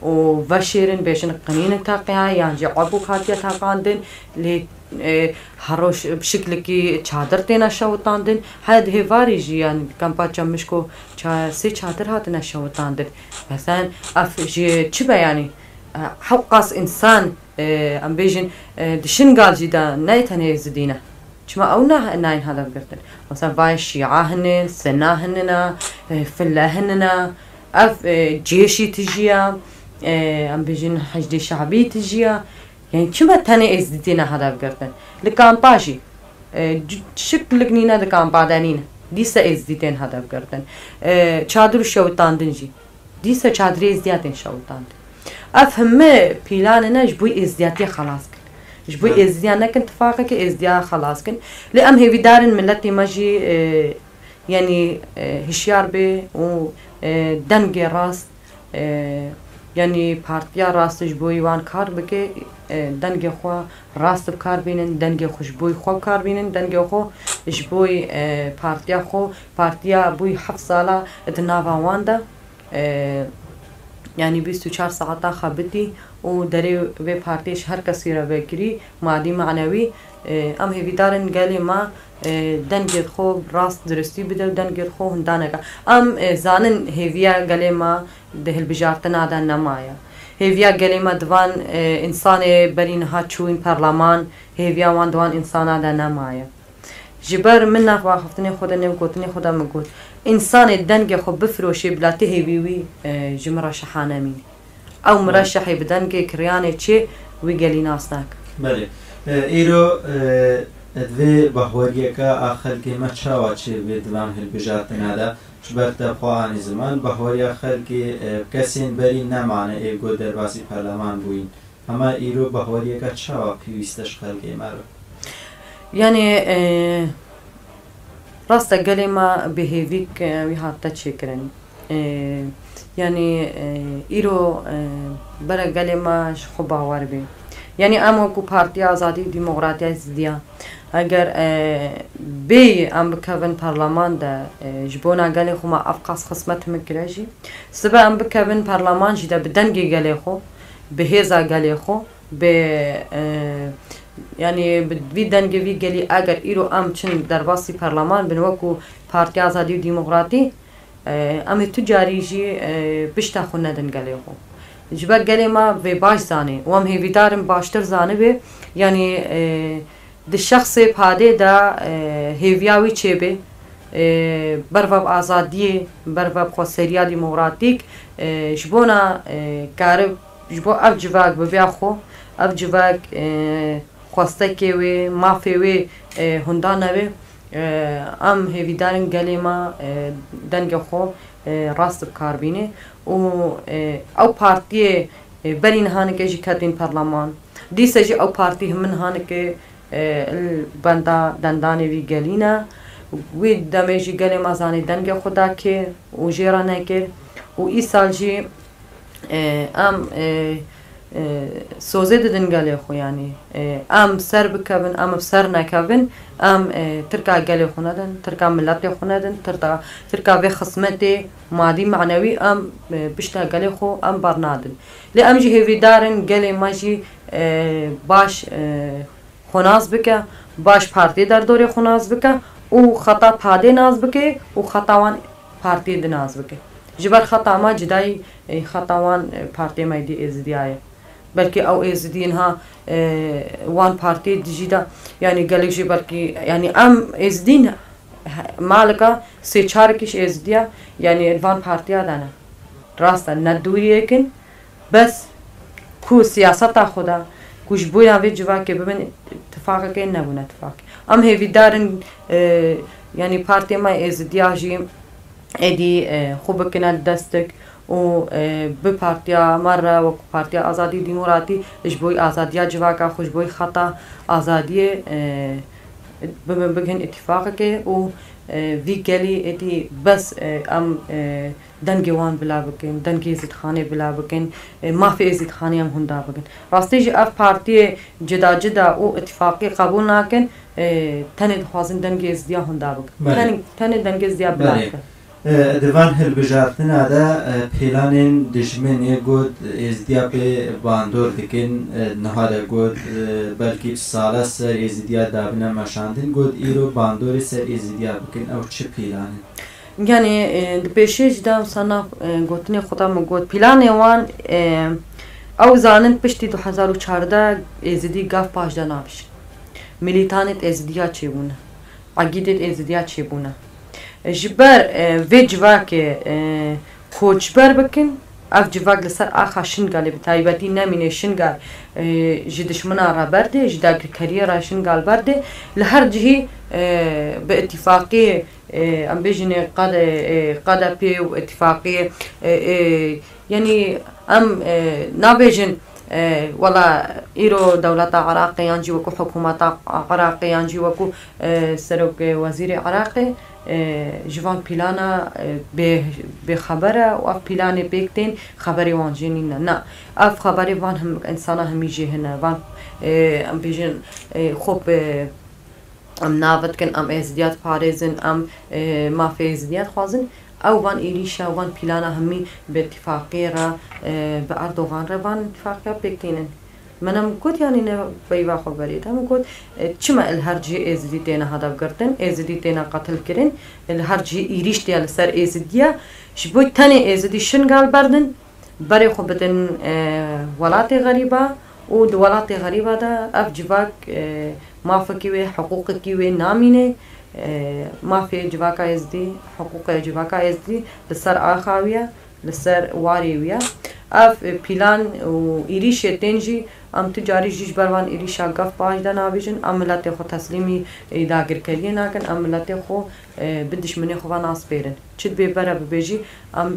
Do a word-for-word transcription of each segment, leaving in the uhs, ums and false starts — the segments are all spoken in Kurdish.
û veşêrin, bêjin qinînin teqiya yan jî ebûk hatiye teqandin, lê, e, her roj bi şiklekî çadir têne şewitandin. Heya di hêvarî jî, yanî di kampa Çemişko ça-, sê çadir hatine şewitandin. Mesela ev ji çi be, yanî, e, hewqas însan, e, em bêjin, e, di Şingal jî de ne tenê Êzidî ne. Çima ew na-, nayên hedef girtin? Mesela vayê Şîa hinin, Sina hinina, e, Fille hinina, ev, e, cêşî tijî ya, e, em bêjin Heşdê Şe'bî tijî ya. Yani çima tenê Êzdî têne hedef girtin? Li kampa jî, e, c-, şiklik nîne di kampa de nîne. Dîsa Êzdî tên hedef girtin. E, çadir û şewitandin jî. Dîsa çadirê Êzdiya tên şewitandin. Ev heme pîlanine ji bo Êzdiyatiya xelas kin. Ji bo Hı. Êzdiya nekin tifaqeke Êzdiya xelas kin. Lê em hêvîdarin miletê me jî, e, yanî, e, hişyar bê û, e, dengê rast, e, yanî partiya rast ji bo wan kar bike, e, dengê xwe rast bi kar bînin, dengê xwe ji bo xwe bi kar bînin, dengê xwe ji bo, e, partiya xwe, partiya bûyî heft sala di nava wan de. E, yanî bîst û çar saeta xebitî û derê vê partiyê ji her kesî re vekirî, madî manewî, e, em hêvîdarin gelê me, e, dengê xwe rast diristî bide û dengê xwe hunda neke. Em, e, zanin hêviya gelê me di hilbijartina de nemaye. Hêviya gelê me di van, e, însanê berî niha çûyîn perleman, hêviya wan di wan însana de nemaye. Ji ber min nav axiftinê xwe de nêv gotinê xwe de min got, însanê dengê xwe bifiroşê bila ti hêvî wî, e, ji miraşeha nemînî. Ew miraşehê bi dengê kiriyanê çê wî gelî nas nake. Belê. E, îro, e, divê bahweriyeke a xelkê me çawa çê bê di van hilbijartina de, ji ber te xwe anî ziman, bahweriya xelkê, e, kesên berî nemane ê ku derbasî perleman bûyîn. Hema îro bahweriyeke çawa pêwîst e ji xelkê me re? Yanî, e, rast e, gelê me bi hêvîk, e, wî hate çêkirin. E, yanî, e, îro, e, bere gelê me ji xwe bawer bê. Yanî em wekû Partiya Azadî û Demokratiya Êzidiya, eger, e, bêyî em bikevin perleman de, e, ji bona gelê xwe me ev qas xizmet min kire jî, sibe em bikevin perleman jî de bi dengê gelê xwe, bi hêza gelê xwe, bi, e, yanî bi vî dengê vî gelî eger îro em çin derbasî perleman bin wekû Partiya Azadî û Demokratî, e, em ê tu carî jî, e, pişta xwe nedin gelê xwe. Ji ber gelê me vê baş zanê û em hêvîdar in baştir zanibe, yanî, e, di şexsê Padê de, e, hêviya wî çêbe, e, berve bi azadiyê, berve bi xweseriya demokratîk, e, ji bona, e, karib, ji bo ev civak bibe xwe, ev civak, e, xwestekê wê, mafê wê, e, hunda nebe. E, em hêvîdarin gelê me, e, dengê xwe, e, rast bi kar bîne û, e, ew partiyê, e, berî niha nike jî ketîn perleman. Dîse jî ew partî himin hanike, e, li benda dendanê vî gelî ne. Wî demê jî gelê me zanê dengê xwe da kê û jê re nekir. Û îsal jî, e, em, e, e, sozê didin gelê xwe, yanî, e, em ser bikevin, em bi ser nekevin, em, e, tirka gelê xwe nedin, tirka miletê xwe nedin, tirka, tirka vê xizmetê madî manewî em, e, pişta gelê xwe em bernadin. Lê em jî hêvîdar in gelê me jî, e, baş, e, xwe nas bike, baş partiyê derdorê xwe nas bike û xeta Padê nas bike û xeta wan partiyê di nas bike. Ji ber xeta me cida yî, e, xeta wan, e, partiyê me yê dî Êzidiya ye. Belkî ew Êzidiyên ha, e, wan partiyê dijî de, yanî gelek jî belkî, yanî em Êzidîn he-, malika sê çarekî ji Êzidiya, yanî van partiya de ne. Rast e, ne dûriyê kin, bes ku siyaseta xwe de, ku ji boya vê civakê bibin tifaqekê, nebûne tifaqê. Em hêvîdar in, e, yanî partiyê me Êzidiya jî êdî, e, xwe bikine destek û, e, bi partiya me re wekû Partiya Azadî û Demokratî ji bo azadiya civaka xwe, ji bo xeta azadiyê, e, bibin, bigihin îtîfaqekê û, e, vî gelî êdî bes, e, em, e, dengê wan bila bikin, dengê Êzîdxanê bila bikin, e, mafê Êzîdxanê em hunda bikin. Rastî jî ev partiyê cida cida û îtîfaqî qebûl nakin, e, tenê dixwazin dengê Êzidiya hunda bikin. Belê. Tenê, tenê dengê Êzidiya bila Belê. bikin. E, di van hilbijartina de, e, pêlanên dijminê got êzidiya pê bandor dikin, e, niha de got, e, belkî sala ser êzidiya dabine meşandin, got îro bandorê ser êzidiya bikin, ew çi pîlan in? Yanî, e, di pêşê jî de wisa nav, e, gotinê xwe de min got, pîlanê wan, e, ew zanin piştî du hezar û çardeh êzidî gav paş de navêjin. Milîtanêt êzidiya çêbûne. Egîdêt êzidiya çêbûne. Ji ber, e, vê civakê, e, koçber bikin, ev civak li ser axa Şingalê bi taybetî nemîne Şingal, e, ji dijmina re berdê, ji dagirkeriyê re Şingal berdê, li her cihî, e, bi îtîfaqî, e, em bêjin ê qede-, e, qedepê û îtîfaqî, e, e, yanî em, e, nabêjin, e, wela îro dewleta Iraqê yan jî wekû hikûmeta Iraqê yan jî wekû, e, serok, e, wezîrê Iraqê, e, ji van pîlana, e, bê-, bêxeber e û ev pîlanê pêk tên xeberê wan jê nîne. Na, ev xeberê van him-, însana hemî jê hene. Van, e, em bêjin, e, xwe bi, em navê dikin, em êzidiya diparêzin, em, e, mafê êzidiya dixwazin. Ew van êrîşa, van pîlana hemî bi îtîfaqê re, e, bi Erdogan re van îtîfaqiya pêk tînin. Min em got, yanî ne peyva xwe berê de. Min got, e, çima li her cihê êzidî têne hedef girtin, êzidî têne qetil kirin, e, li her cihê êrîş tê li ser êzidiya. Ji bo tenê êzidî Şingal berdin, berê xwe bidin, e, welatê xerîba û di welatê xerîba de ev civak, e, mafekî wê, hiqûqekî wê namîne, e, mafê civaka êzidî, hiqûqê civaka êzidî li ser axa wî ye, li ser warê wî ye. Ev, e, pîlan û êrîşê tên jî, em tu carî jî ji ber van êrîşa gef paş de navêjin, em miletê xwe teslîmî, e, dagirkeriyê nakin, em miletê xwe, e, bi dijminê xwe ve naspêrin. Çi dibê bere bibe jî, em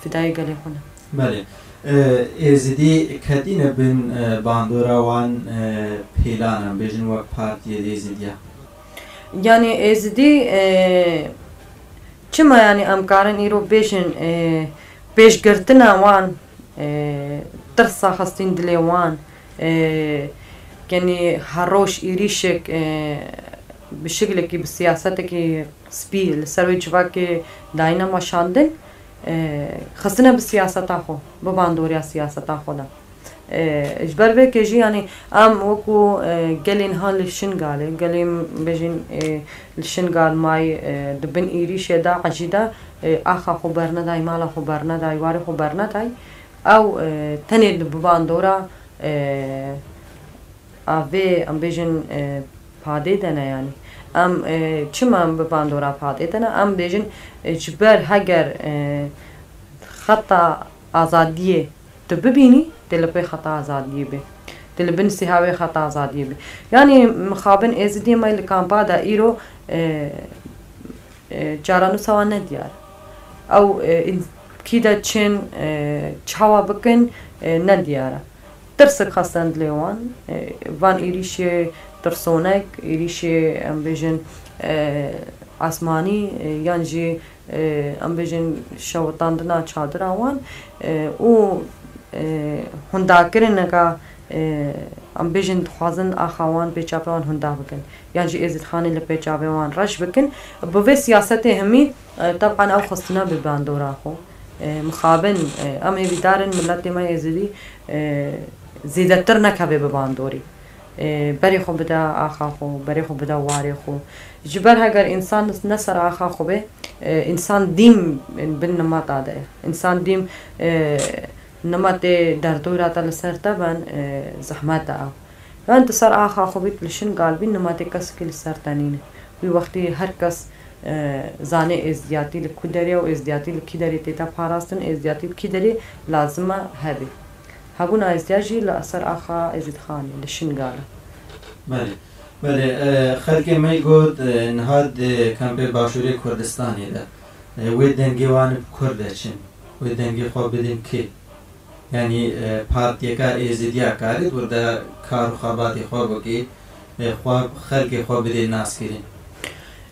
fidayê gelê xwe ne. Belê. E, Êzidî ketîne bin, e, bandora wan, e, pêlan, em bêjin wek partiyê Êzidiya. Yanî Êzidî, e, çima yanî em karin îro bêjin, e, pêşgirtina wan, e, tirsa xistin dilê wan, e, yanî her roj êrîşek, e, bi şiklekî, bi siyasetekî spî li ser wê civakê dayîne meşandin, e, xistine bi siyaseta xwe, bi bandoriya siyaseta xwe de. E, ji ber vê kê jî, yanî em wekû, e, gelên ha li Şingalê, gelên bêjin, e, li Şingal may, e, di bin êrîşê DAIŞ'î de, e, axa xwe bernedayî, mala xwe bernedayî, warê xwe bernedayî. Ew, e, tenê di bi bandora, e, a vê, em bêjin, e, padê de ne, yanî. Em, e, çima em bi bandora padê de ne? Em bêjin, e, ji ber heger, e, xeta azadiyê tu bibînî, tê li pê xeta azadiyê bê. Tê li bin sîha wê xeta azadiyê bê. Yanî mixabin Êzidiyê me li kampa de îro, e, e, çarenûsa wan ne diyar. Ew, e, in-, kî de çin, e, çawa bikin, e, ne diyar e. Tirsik xistin dilê wan, e, van êrîşê tirsonek, êrîşê, em bêjin, e, asmanî, e, yan jî, e, em bêjin şewitandina çadira wan, e, û, e, hundakirineka, e, em bêjin dixwazin axa wan, pêçavê wan hunda bikin. Yan jî Êzidxanê li pêçavê wan reş bikin. Bi vê siyasetê hemî, e, teban ew xistine bi bandora xwe. E, mixabin, e, em hêvîdar in miletê me Êzidî, e, zêdetir nekeve bi bandorê. E, berê xwe bide axa xwe, berê xwe bide warê xwe. Ji ber heger însan ne ser axa xwe be, e, însan dîm bin nimeta de ye. Însan dîm, e, nimetê derdora te li ser te ben, e, zehmet e ew. Yan tu ser axa xwe bî, tu li Şingal bî, nimetê kesekî li ser te nîne. Wî wextî her kes, e, zanê êzdiyatî li ku derê ye û êzdiyatî li kî derê tête parastin, êzdiyatî li kî derê lazim e hebe. Hebûna êzdiya jî li ser axa Êzîdxanê, li Şingal e. Belê. Belê, e, xelkê me got, e, niha di kempê Başûrê Kurdistanê de, e, wê dengê wan bi kur de çin, wê dengê xwe bidin kê? Yanî, e, partiyeka Êzidiya karê di wir de kar û xebatê xwe bikê, e, xwe xelkê xwe bidê naskirin.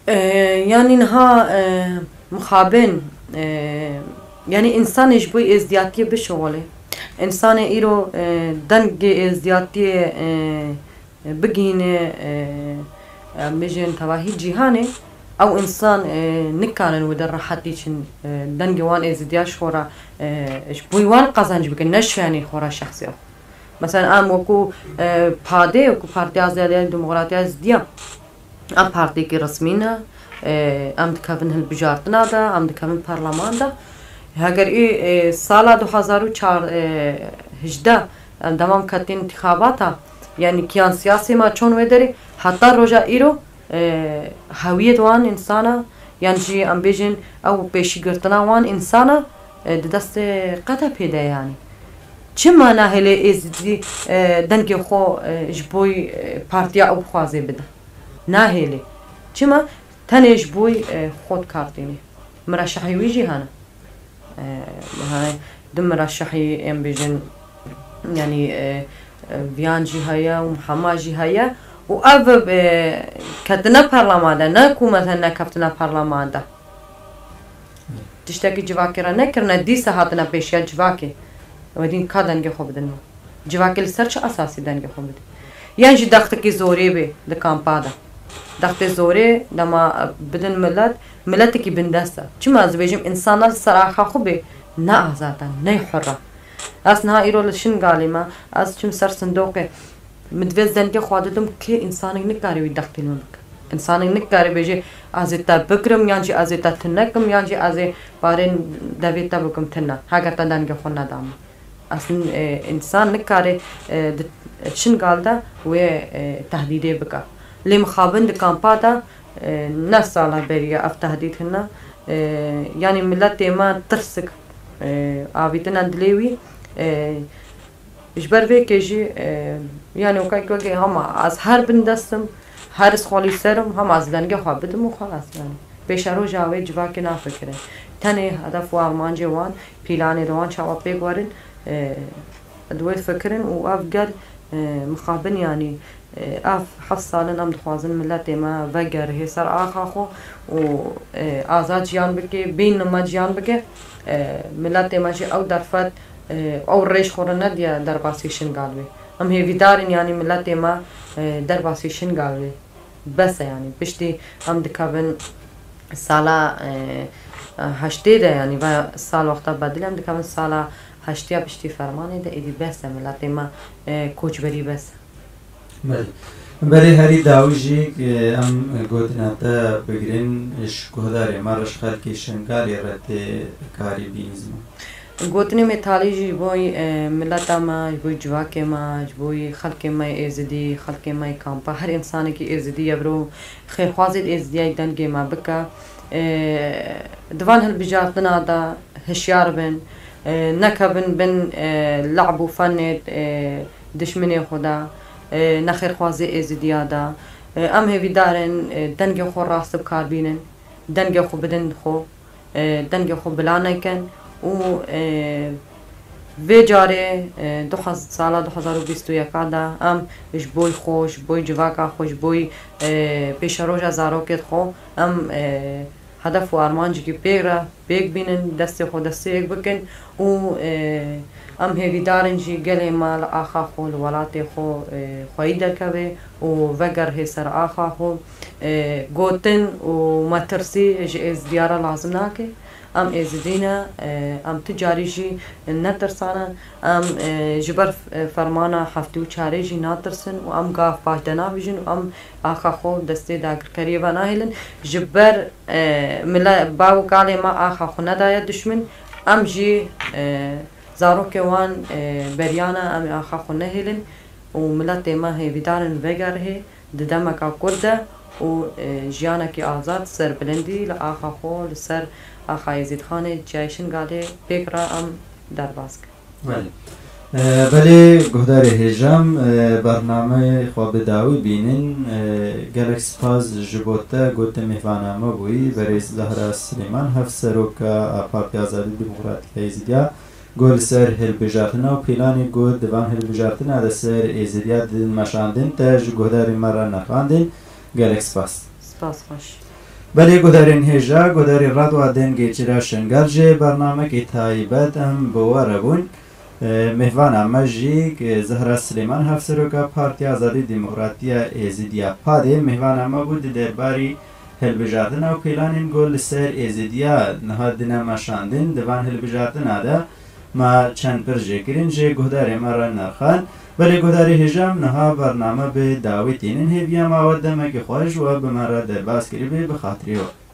E, yanî niha, e, mixabin, e, yanî însanê ji bo êzdiyatiyê bişixulê. Însanê îro, e, dengê êzdiyatiyê, e, bigihîne, e, em bêjin tevahî cîhanê, Ew însan, e, nikarin wê de rehetî çin, e, dengê wan êzidiya ji xwe re, e, ji bo wan qezenc bikin, ne ji şiyanê xwe re şexsiya xwe. Mesela em wekû, e, padê, wekû Partiya Azadiya Demokratiya Êzidiya, em partiyekî resmî ne, e, em dikevin hilbijartina de, em dikevin parleman de. Heger ê, e, sala du hezar û çar, e, hejdeh, em dema em ketîn întixabata, yanî kiyan siyasî me çon wê derê, heta roja îro, e, hewiyê wan însana, yan jî em bêjin ew pêşîgirtina wan însana, e, di destê K D P'ê de yanî. Çima nahêlê Êzidî, e, dengê xwe, e, ji bo, e, partiya ew bixwaze bide? Nahêlê. Çima? Tenê ji bo, e, xwe dikar tînê. Mireşehê wî jî hene. E, he, du mireşehî em bêjin, yanî, e, e, Viyan jî heye û Muhema jî heye û ev, e, ketine parleman de, ne ku mesela nekeftine parleman de. Tiştekî civakê re nekirine, dîsa hatine pêşiya civakê. Wê dîn ka dengê xwe bidin wan. Civakê li ser çi esasî dengê xwe bidî? Yan jî dextekî zorê bê di kampa de. Dextê zorê dema bidin milet, miletekî bindest e. Çima ez dibêjim, însana li ser axa xwe bê, ne azad e, ne hur e. Ez niha îro li Şingalê me, ez çim ser sindoqê. Min divê ez dengê xwe didim, kê însanek nikare wî dextê min bike. Însanek nikare bêje, ez ê te bigirim, yan jî ez ê te tune kim, yan jî ez ê parên devê te bikim, tune. Heger te dengê xwe neda min. Aslin, e, însan nikare, e, di Şingal de wê, e, tehdîdê bike. Lê mixabin di kampa de, e, ne sala beriya ev tehdîd hene. E, yanî miletê me tirsik, e, avîtine dilê wî. E, Ji ber vê kê jî, e, yanî wekî wekî hema ez her bindest im, her ez xwelî ser im, hema ez dengê xwe bidim û xelas yanî. Pêşeroja wê civakê nafikirin. Tenê hedef û armancê wan, pîlanê li wan çawa pêk werin, e, di wê fikirin û ev gel, e, mixabin yanî, e, ev heft sal in em dixwazin miletê me vegerihê ser axa xwe û, e, azad jiyan bike, bîn li me jiyan bike. E, miletê me jî ew derfet, e, ew rêj xwe re nediye derbasî Şingal bê. Em hêvîdar in, yanî miletê me, e, derbasî Şingal bê. Bes e, yanî piştî em dikevin sala, e, e, heştê de, yanî ve sal wexta bedilî, em dikevin sala heştê ya piştî fermanê de, êdî bes e, miletê me, e, koçberî bes e. Belê. Belê herî dawî jî, e, em gotina te bigirin, ji guhdarê me re, ji xelkê Şingalê re tê karî bînin ziman. Gotinê me talî jî ji bo, e, mileta me, ji bo civakê me, ji bo xelkê me yê Êzidî, xelkê me yê kampa, her însanekî Êzidî ye, biro xêrxwazê Êzidiyê dengê me bike. E, di van hilbijartina de hişyar bin, e, nekevin bin, e, le'b û fenê, e, dişminê xwe de, e, nexêrxwazê Êzidiya de. E, em hêvîdar in, e, dengê xwe rast bi kar bînin, dengê xwe bidin xwe, e, dengê xwe bila nekin û, e, vê carê, e, du hez-, sala du hezar û bîst û yeka de em ji bo xwe, ji bo civaka xwe, ji bo, e, pêşeroja zarokê xwe em, e, hedef û armancekî pêk re pêk bînin, destê xwe destê yek bikin û, e, em hêvîdar in jî gelê me li axa xwe, li welatê xwe, e, xweyî derkeve û vegerihê ser axa xwe. E, gotin û metirsî ji Êzidiya re lazim nake. Em Êzidî ne, e, em tu carî jî netirsane. Em, e, ji ber, e, fermana heftê û çarê jî natirsin û em gav paş de navêjin û em axa xwe destê dagirkeriyê venahêlin. Ji ber, e, mile-, bav û kalê me axa xwe nedaye dişmin, em jî, e, zarokê wan, e, beriya ne, em ê axa xwe nehêlin û miletê me hêvîdar in vegerihê di demeka kurt de û, e, jiyanekî azad, serbilindî li axa xwe, li ser axa Êzîdxanê, Çiyayê Şingalê pêk re em derbas kin. Belê. E, belê guhdarê hêja, e, bernameyê xwe bi dawî bînin. E, gelek spas ji bo te, gotin mêvana me bûyî, berêz Zehra Silêman, hevseroka a Partiya Azadî Demokratîk a Êzidiya, got li ser hilbijartina û pîlanê got di van hilbijartina de ser Êzidiya din meşandin te ji guhdarê me re nirxandin. Gelek spas. Spas xweş. Belê guhdarên hêja, guhdarê Radwa Dengê Çira Şingal jê bernamekî taybet em bi we re bûn. E, mêvana me jî, e, Zehra Silêman, Hevseroka Partiya Azadî Demokratiya Êzidiya padê, mêvana me bû di derbarî Hilbijartina û pîlanên ku li ser Êzidiya niha dine meşandin, di van hilbijartina de me çend pirs jê kirin, jê guhdarê me re nerxan. Belê guhdarê hêja, em niha bername bi dawî tînin, hêviya me we demekî xweş we bi me re derbas kiribê, bi xatirê we.